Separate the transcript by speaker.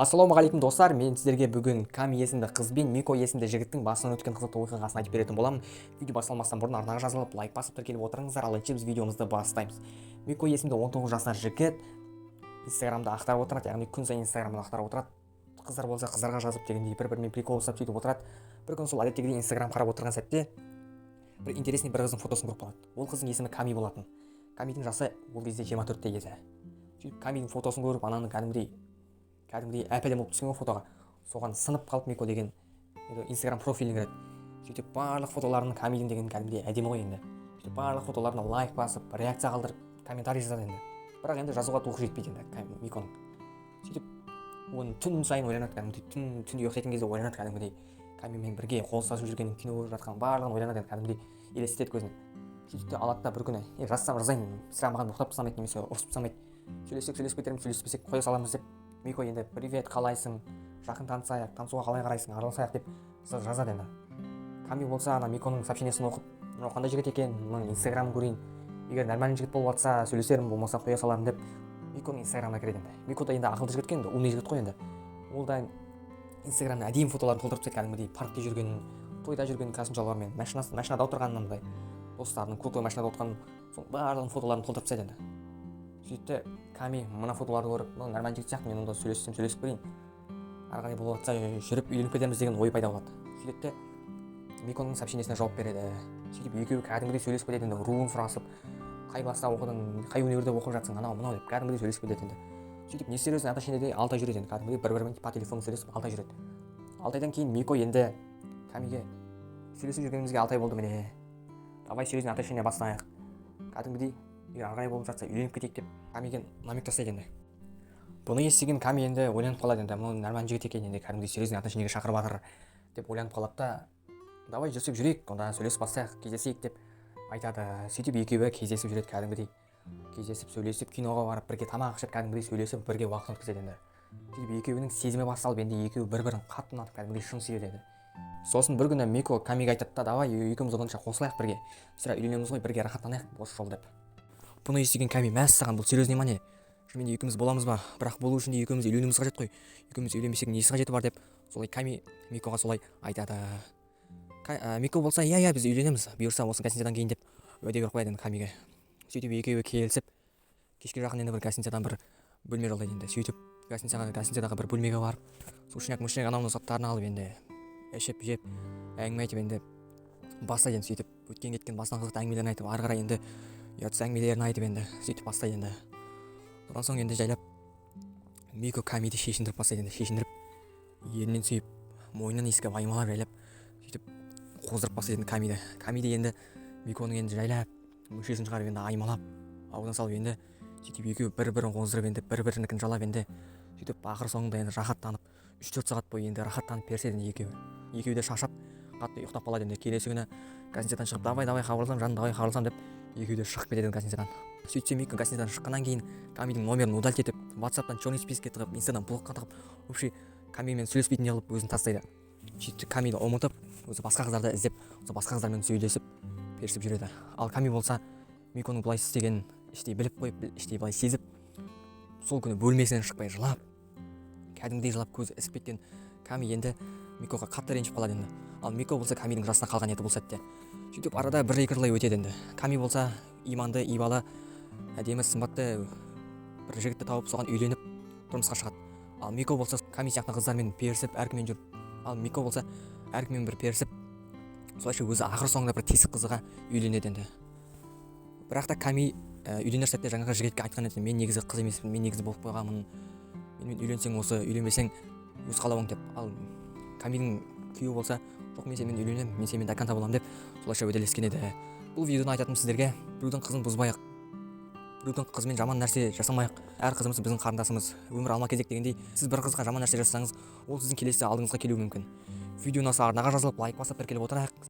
Speaker 1: Ассалаумағалейкум, достар! Мен сіздерге бүгін Ками есімді қыз бен Мико есімді жігіттің басынан өткен қызықты оқиғасын айтып беретін боламын. Видео басталмастан бұрын арнаға жазылып, лайк басып, тіркеліп отырыңыздар. Ал ендеше біз видеомызды бастаймыз. Мико есімді 19 жасар жігіт Инстаграмды ақтарып отырады, яғни күн сайын Инстаграмды ақтарып отырады. Қыздар болса, қыздарға жазып дегендей, бір бірімен прикол ұстап, сөйтіп отырады. Бір күні сол әдеттегідей Инстаграм қарап отырған сәтте бір интересный бір қыздың фотосын көріп қалады. Ол қыздың есімі Ками болатын. Камидің жасы ол кезде 24-те еді. Сөйтіп Камидің фотосын көріп, ананың кәдімгідей әп әдемі болып түскен ғой фотоға, соған сынып қалып, Мико деген енді Инстаграм профиліне кіреді. Сөйтіп барлық фотоларын, Камидің деген кәдімгідей әдемі ғой енді, сөйтіп барлық фотоларына лайк басып, реакция қалдырып, комментарий жазады енді. Бірақ енді жазуға духы жетпейді енді Миконың. Сөйтіп оны түн сайын ойланады, кәдімгідей түнде ұйықтайтын кезде ойланады, кәдімгідей Камимен бірге қол ұстасып жүргенін, кино көріп жатқанын, барлығын ойланады енді, кәдімгідей елестетеді көзіне. Сөйтіп те алады да, бір күні е, жазсам жазайын, сірә маған боқтап тастамайды немесе ұрысып тастамайды, сөйлессек сөйлесіп кетерміз, сөйлеспесек қоя саламыз деп, Мико енді: «Привет, қалайсың? Жақын танысайық, танысуға қалай қарайсың? Араласайық», — деп жазады енді. Ками болса ана Миконың сообщениесін оқып: «Мынау қандай жігіт екен? Мынаның Инстаграмын көрейін, егер нормальный жігіт болып жатса, сөйлесермін, болмаса қоя салармын», — деп Миконың Инстаграмына кіреді енді. Мико да енді ақылды жігіт қой енді, умный жігіт қой енді. Ол да Инстаграмына әдемі фотоларын толтырып тастайды, кәдімгідей паркте жүргенін, тойда жүргенін, костюм-шалбармен, машинада отырғанын, андай достарының крутой машинада отырғанын, соның барлығының фотоларын толтырып тастайды енді. Сөйтті, Ками мына фотоларды көріп: «Мынау нормальный жігіт сияқты, мен онда сөйлессем сөйлесіп көрейін, ары қарай болып жатса, жүріп үйленіп кетеміз» деген ой пайда болады. Сөйтеді де Миконың сообщениесіне жауап береді. Сөйтіп екеуі кәдімгідей сөйлесіп кетеді енді, руын сұрасып, қай класста оқыдың, қай универде оқып жатсың, анау мынау деп кәдімгідей сөйлесіп кетеді енді. Сөйтіп несерьезный отношениеде 6 ай жүреді енді, кәдімгідей бір бірімен по телефону сөйлесіп 6 ай жүреді. 6 айдан кейін Мико енді Камиге: «Сөйлесіп жүргенімізге 6 ай болды, міне, давай серьезный отношения бастайық, кәдімгідей егер ары қарай болып жатса, үйленіп кетейік», — деп Камиге намек тастайды енді. Бұны естіген Ками енді ойланып қалады енді: «Мынау нормальный жігіт екен енді, кәдімгідей серьезный отношениеге шақырып жатыр», — деп ойланып қалады да: «Давай жүрсек жүрейік, онда сөйлесіп бастайық, кездесейік», — деп айтады. Сөйтіп екеуі кездесіп жүреді, кәдімгідей кездесіп, сөйлесіп, киноға барып, бірге тамақ ішіп, кәдімгідей сөйлесіп, бірге уақыт өткізеді енді. Сөйтіп екеуінің сезімі басталып, енді екеуі бір бірін қатты ұнатып, кәдімгідей шын сүйеді енді. Сосын бір күні Мико Камиге айтады да: «Давай екеуміз оданша қосылайық бірге, сірә үйленеміз ғой, бірге рахаттанайық осы жолы», — деп. Бұны естіген Ками: «Мәссаған, бұл серьезный ма, не? Шынымен де екеуміз боламыз ба? Бірақ болу үшін де екеуміз үйленуіміз қажет қой, екеуміз үйленбесек, несі қажеті бар?» — деп солай Ками Микоға солай айтады. Мико болса: «Иә, біз үйленеміз, бұйырса, осы гостиницадан кейін», — деп уәде беріп қояды енді Камиге. Сөйтіп екеуі келісіп, кешке жақын енді бір гостиницадан бір бөлме жалдайды енді. Сөйтіп гостиницадағы бір бөлмеге барып, сушняк мушняк анау мынау заттарын алып, енді ішіп жеп, әңгіме айтып енді бастайды енді. Сөйтіп өткен кеткен басынан қызықты әңгімелерін айтып, ары қарай енді ұятсыз әңгімелерін айтып, енді сөйтіп бастайды енді. Содан соң енді жайлап Мико Камиді шешіндіріп бастайды енді, шешіндіріп, ернінен сүйіп, мойнынан иіскеп, аймалап, жайлап сөйтіп қоздырып бастайды енді Камиді. Камиді енді Миконың енді жайлап мүшесін шығарып, енді аймалап, аузына салып, енді сөйтіп екеуі бір бірін қоздырып, енді бір бірінікін жалап, енді сөйтіп ақыр соңында енді рахаттанып, 3-4 сағат бойы енді рахаттанып беріседі енді екеуі. Екеуі де шаршап, қатты ұйықтап қалады енді. Келесі күні гостиницадан шығып: «Давай, давай, хабарласамын, жаным, давай хабарласамын», — деп екеуі де шығып кетеді енді гостиницадан. Сөйтсе, Мико гостиницадан шыққаннан кейін Камидің номерін удалить етіп, Ватсаптан черный списокке тығып, Инстадан блокқа тығып, вообще Камимен сөйлеспейтіндей қылып өзін тастайды. Сөйтіп Камиді ұмытып, өзі басқа қыздарды іздеп, осы басқа қыздармен сөйлесіп, перісіп жүреді. Ал Ками болса Миконың бұлай істегенін іштей біліп қойып, іштей былай сезіп, сол күні бөлмесінен шықпай жылап, кәдімгідей жылап, көзі ісіп кеткен Ками енді Микоға қатты ренжіп қалады енді. Ал Мико болса Камидің жасына қалған еді бұл сәтте. Сөйтіп арада бір екі жылдай өтеді енді. Ками болса иманды, ибалы, әдемі, сымбатты бір жігітті тауып, соған үйленіп, тұрмысқа шығады. Ал Мико болса Ками сияқты қыздармен перісіп, әркіммен жүріп, ал Мико болса әркіммен бір перісіп, солайша өзі ақыр соңында бір тесік қызға үйленеді енді. Бірақ та Ками үйленер сәтте жаңағы жігітке айтқан еді: «Мен негізі қыз емеспін, мен негізі болып қойғанмын, менімен үйленсең осы, үйленбесең, өз қалауың», — деп. Ал Камидің күйеуі болса: «Жоқ, мен сенімен үйленемін, мен сенімен до конца боламын», — деп солайша уәделескен еді. Бұл видеодан айтатыным сіздерге: біреудің қызын бұзбайық, біреудің қызымен жаман нәрсе жасамайық. Әр қызымыз біздің қарындасымыз, өмір алма кезек дегендей, сіз бір қызға жаман нәрсе жасасаңыз, ол сіздің келесі алдыңызға келуі мүмкін. Видео ұнаса, арнаға жазылып, лайк басып, тіркеліп отырайық.